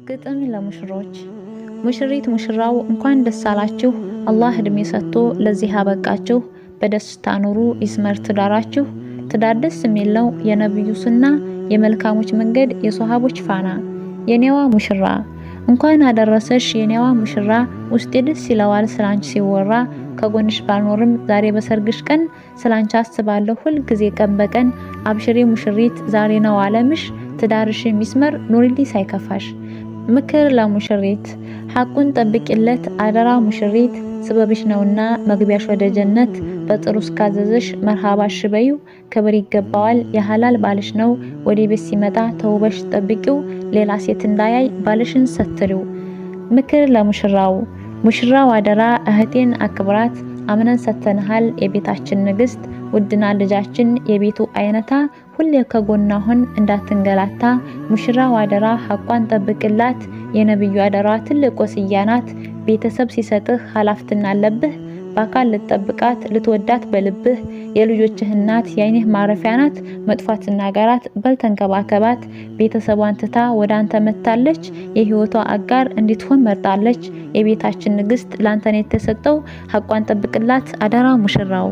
ግጥም ለሙሽሮች። ሙሽሪት ሙሽራው እንኳን ደስ አላችሁ፣ አላህ እድሜ ሰጥቶ ለዚህ አበቃችሁ። በደስታ ኑሩ፣ ይስመር ትዳራችሁ። ትዳር ደስ የሚል ነው፣ የነብዩ ሱና፣ የመልካሞች መንገድ፣ የሶሃቦች ፋና። የኔዋ ሙሽራ እንኳን አደረሰሽ የኔዋ ሙሽራ፣ ውስጤ ደስ ይለዋል ስላንቺ ሲወራ። ከጎንሽ ባልኖርም ዛሬ በሰርግሽ ቀን ስላንቺ አስባለሁ ሁል ጊዜ ቀን በቀን። አብሽሪ ሙሽሪት፣ ዛሬ ነው አለምሽ፣ ትዳርሽ የሚስመር፣ ኑሪልኝ ሳይከፋሽ። ምክር ለሙሽሪት። ሐቁን ጠብቂለት አደራ ሙሽሪት፣ ስበብሽ ነውና መግቢያሽ ወደ ጀነት። በጥሩ እስካዘዘሽ መርሃባ እሺ በይው፣ ክብር ይገባዋል የሐላል ባልሽ ነው። ወደ ቤት ሲመጣ ተውበሽ ጠብቂው፣ ሌላ ሴት እንዳያይ ባልሽን ሰትሪው። ምክር ለሙሽራው። ሙሽራው አደራ እህቴን አክብራት፣ አምነን ሰተንሃል የቤታችን ንግስት፣ ውድና ልጃችን የቤቱ አይነታ፣ ሁሌ ከጎና ሁን እንዳትንገላታ። ሙሽራው አደራ ሐቋን ጠብቅላት፣ የነብዩ አደራ ትልቅ ወስያ ናት። ቤተሰብ ሲሰጥህ ሀላፍትና አለብህ፣ በአካል ልትጠብቃት ልትወዳት በልብህ። የልጆችህ እናት የአይንህ ማረፊያ ናት፣ መጥፎ አትናገራት በል ተንከባከባት። ቤተሰቧን ትታ ወደ አንተ መጥታለች፣ የህይወቷ አጋር እንድትሆን መርጣለች። የቤታችን ንግስት ላንተ ነው የተሰጠው፣ ሐቋን ጠብቅላት አደራ ሙሽራው።